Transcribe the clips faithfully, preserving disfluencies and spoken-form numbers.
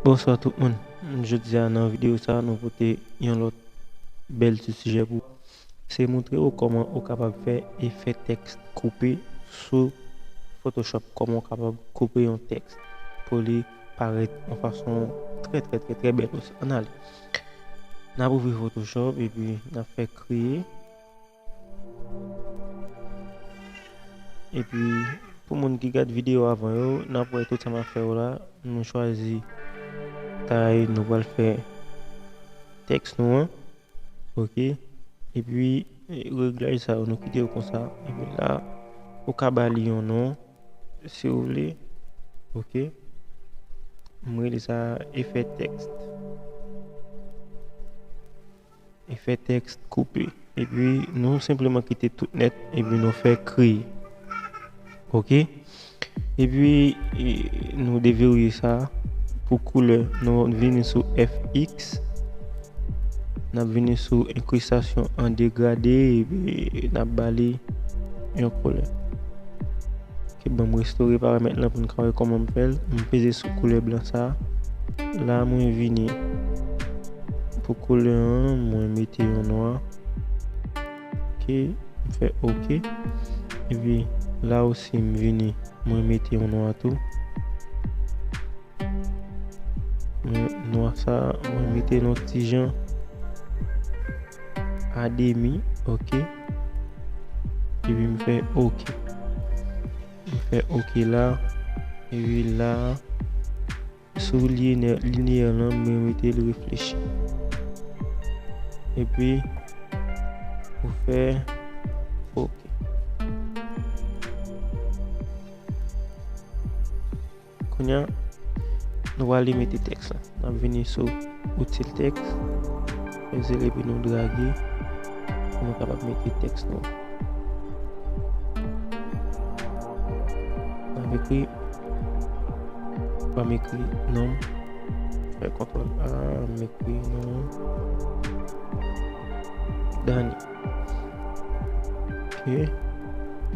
Bonswa tout moun. Jodi a nan videyo sa a, nou pote yon lòt bèl ti sijè pou ou. Se montre w kòman ou kapab fè efè tèks koupe sou Photoshop. Kòman ou kapab koupe yon tèks pou li parèt yon fason trè, trè, trè, trè bèl osi. Ann ale. N ap ouvri Photoshop epi n ap fè kreye. Epi, pou moun ki gad videyo avan yo, n ap wè tout sa m ap fè yo la. Nou chwazi tay, nou pral fè tèks nou an. Oke. Epi, e, reglaj sa yo, nou kite yo konsa. Epi la, ou ka ba li yon non, si w vle. Oke. M rele sa efè tèks. Efè tèks koupe. Epi nou senpleman kite tout nèt, epi nou fè kreye. Oke. Epi, e, nou deverye sa. Pou koulè, nou vini sou F X. N ap vini sou enkristasyon an degrade, epi n ap ba li yon koulè. Oke, ban m restore paramèt lan pou n ka wè kòman m fè l. M peze sou koulè blan sa a. La, mwen vini pou koulè an, mwen mete yon nwa. Oke, m fè oke. Epi, la osi, m vini, mwen mete yon nwa tou. Mwen, nwa sa, mwen mete l yon ti jan a demi, oke. Epi m fè oke. M fè oke la. Epi la, sou linè-, linyè lan, mwen mete l reflechi. Epi, ou fè oke. Kounye a, nou prale mete tèks la. N ap vini sou outil tèks. Peze l epi nou drage pou nou kapab mete tèks nou. N ap ekri, ban m ekri non m. Fè kontwòl A, m ekri non m. Dani. Oke.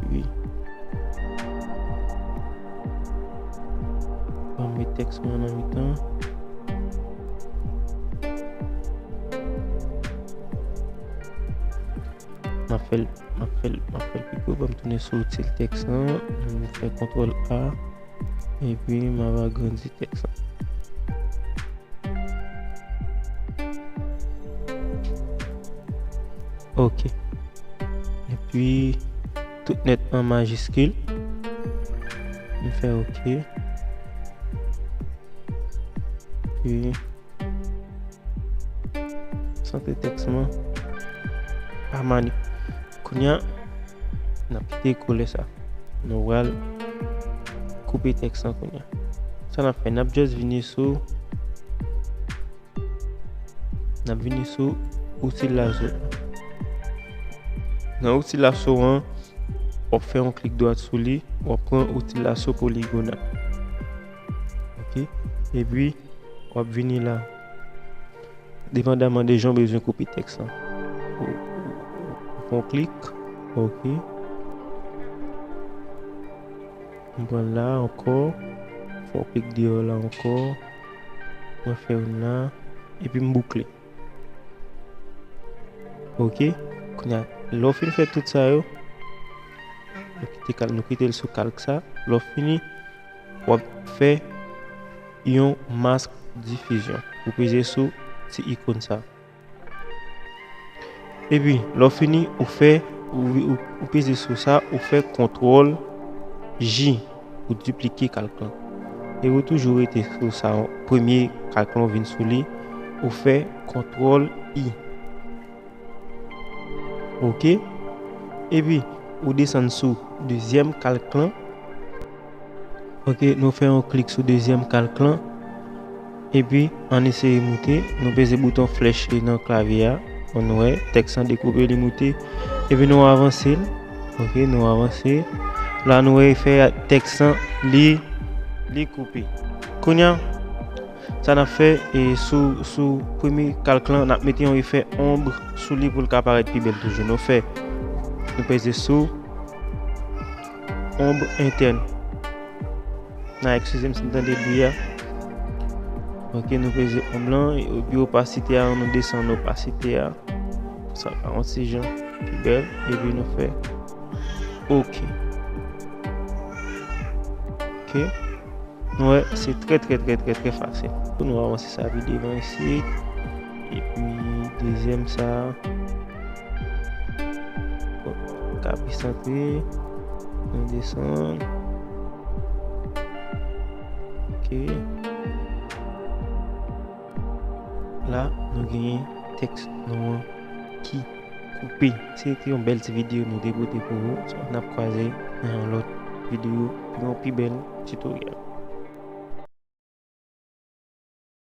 Epi, ban m met tèks mwen nan mitan. M ap fè l, m ap fè l, m ap fè l pi kout. Ban m tounen sou outil tèks lan. M fè kontwòl A. Epi, m ap agrandi tèks lan. Oke. Epi, tout nèt an majiskil. M fè oke. Epi, santre tèks mwen. Amani. Kounye a, n ap kite koulè sa. Nou pral koupe tèks lan kounye a. Sa n ap fè, n ap just vini sou, n ap vini sou outil lasso. Nan outil lasso an, w ap fè yon klik dwat sou li, w ap pran outil lasso poligonal. Oke? Epi, w ap vini la. Depandaman de jan w bezwen koupe tèks lan. Ou, ou, ou fè yon klik. Oke. M pran la ankò. Fè yon klik deyò la ankò. Mwen fè youn la. Epi m boukle. Oke. Kounye a, lè w fin fè tout sa yo, nou kite kal-, nou kite l sou kalk sa. Lè w fini, w ap fè yon mask difizyon. Ou peze sou ti ikòn sa. Epi, lè w fini, ou fè, ou, ou, ou peze sou sa, ou fè kontwòl J pou diplike kalk lan. E ou toujou rete sou sa, premye kalk lan ou vin sou li, ou fè kontwòl I. Oke. Epi, ou desann sou dezyèm kalk lan. Oke, nou fè yon klik sou dezyèm kalk lan. Epi, ann eseye moute. Nou peze bouton flèch li nan klavye a. Ann wè, tèks lan dekoupe, li moute. Epi, nou avanse l. Oke, nou avanse. La, nou wè efè tèks lan, li, li koupe. Kounye a, sa n ap fè, e, sou, sou premye kalk lan, n ap mete yon efè ombre sou li pou l ka parèt pi bèl toujou. Nou fè, nou peze sou ombre entèn. N a eskize m si n tande bri a. Ok, nou peze onm lan, epi opasite a, nou desann opasite a. Sa ka yon ti jan pi bèl, epi nou fè ok. Ok. Nou wè, se trè, trè, trè, trè, trè fasil. Pou nou avanse sa pi devan isit. Epi, dezyèm sa. Bon, ka pi santre. Nou desann. Ok. La, nou genyen tèks nou an ki koupe. Se te yon bèl ti videyo nou te pote pou ou. So, n ap kwaze nan yon lòt videyo, pou yon pi bèl tutorial.